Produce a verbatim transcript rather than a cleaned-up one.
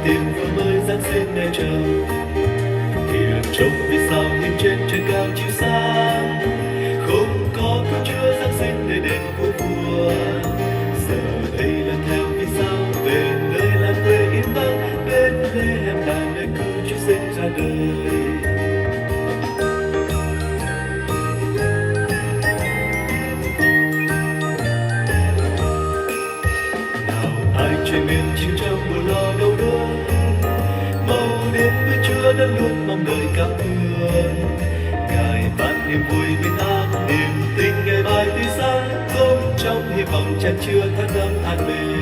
Tìm Vua mới Giáng sinh nơi trần. Thiêng trông vì sao hiên trên trời cao chiếu sáng. Không có Cứu Chúa Giáng sinh nơi đền của vua. Giờ đây là theo vì sao về nơi làng quê yên vắng Bethlehem là nơi Cứu Chúa sinh ra đời. Nào ai trải nghiệm chìm trong buồn lo đau đớn, mau đến với Chúa đã luôn mong đợi cao thương. Ngài ban niềm vui bình an, niềm tin Ngài mãi tươi sáng, sống trong hy vọng chan chứa tháng năm an bình.